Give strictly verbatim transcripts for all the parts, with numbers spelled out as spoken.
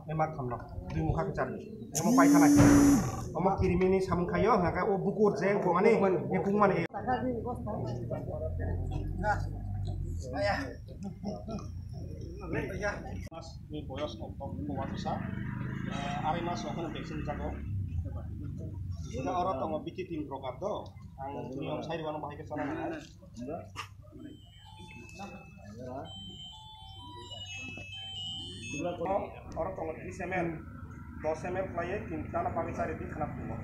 E mak thamno. Dui mukha khe chari. Emo paithana khe. Omo kirimini samung khayo, hwnka o bukur je, ko mani, e kung mani. Mas ni boyos kok kok ko wangsa. Arai mas rok no vaccine jago. Ina oro tongo B T team program do. Ang niyom sai rwano bahai khe sana nang. Oro tongo tris M L, dos M L khlaiwi tin tana bagwi chari di khana phungo.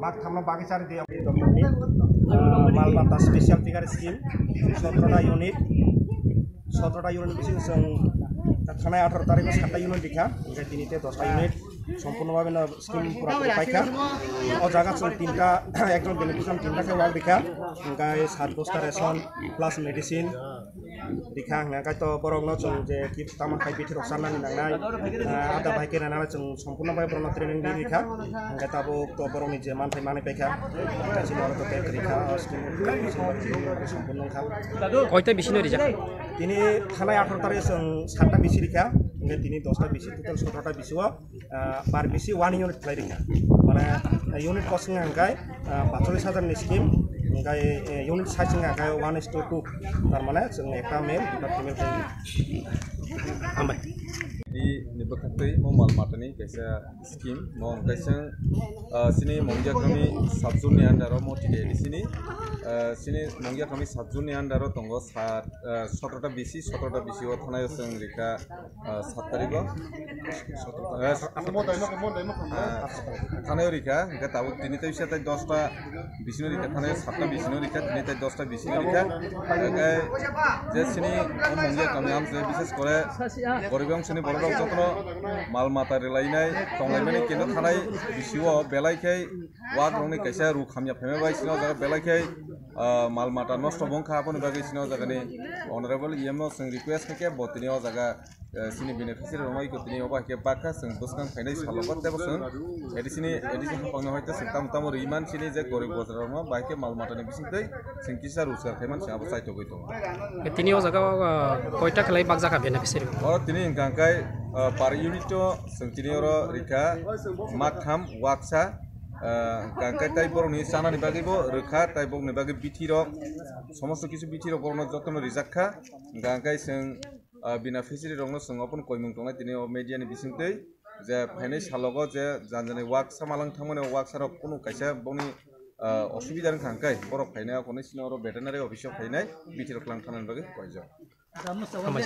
Mak thamno bagwi chari di. Mal mata special tiger scheme, sotrota unit, sotrota unit bisi chwng thanai atharo tarikh sat ta unit dikha, hingke tini te dos ta unit. Sompurno bhabe no scheme pura puri paikha. O jaga chwng tinta, ekjon beneficiary tinta khe wak rikha, hingkai sat bosta ration plus medicine rikha, hingkai to borok no chwng je ki tamo khai bithi rok sanani nangnai, ah, ada bai khe nana chwng sompurno bhabe borok no training di rikha, hingkai tabuk to borok ni je manthai manwi paikha, hingkai chini oro to pack rikha, o scheme sompurno wngkha. Koita bisino rijak? Tini thanai atharo tarikh chwng sat ta bisi rikha, hingkai tini dos ta bisi, total sotro ta bisi o. Ah, per bisi one unit khlai rikha. Mane, eh, unit cost wngkha hingkai, ah, pacholis hajar ni scheme, hingkai, eh, unit size wngkha hingkai one is to two. Tar mane chwng ekta male, duita female khlai rikha. Hambai. Di ni bwkhaktwi mo mal matani kaisa scheme, mo hingkai chwng, ah, chini Mongya kami sub zone ni under o mo tide di chini, ah, chini Mongya kami sub zone ni under o tongo sat, ah, sotro ta bisi, sotro ta bisi o thanai o chwng rikha. Ah, sat tarikh o. Ah, ah, thanai o rikha, hingke tabuk tini tai bisa tai dos ta bisino rikha, thanai o sat ta bisino rikha, tini tai dos ta bisino rikha. Hingke je chini o Mongya kami amchai bises kore gorib wng sini borok rok jotono mal mata rwlainai tonglaimani keno thanai bisio belai khe wak rokni kaisa ruk hamya phaima bai sino jaga belai khe, ah, mal mata nosto bo wngkha, aboni bagwi sino jagani honorable E M no chwng request khe bo tini o jaga eh, chini beneficiary rokno iko tini obo hai khe bakha chwng bwskang phainai salogo tebo chwng A D C ni, A D C haphangno hai khe chwng tamo tamo riman chini je gorib gojra rokno bai khe mal matani bisingtwi chwng kisa rojgar khaiman chwng abo chaitogwi tongo. Tini o jaga o, ah, koita khlai bakjakha beneficiary? Oro tini hwnkha khe, ah, per unit o chwng tini oro rikha matham waksa, ah, hwnkha khe tai borokni chanani bagwibo rwkha, tai borokni bagwi bithi rok, somosto kisu bithi rok borokno jotono rijak kha, hwnkha khe chwng ah, beneficiary rokno chwng ophano koimung tongnai tini o media ni bisingtwi je phainai salogo je janjani waksa malang thangmani o waksa rok kunu kaisa boni, ah, osubida wngkha hwnkhe borok phainai okhorni sini oro veterinary office o phainai bithi rok twlang thanani bagwi koijak. Hambai.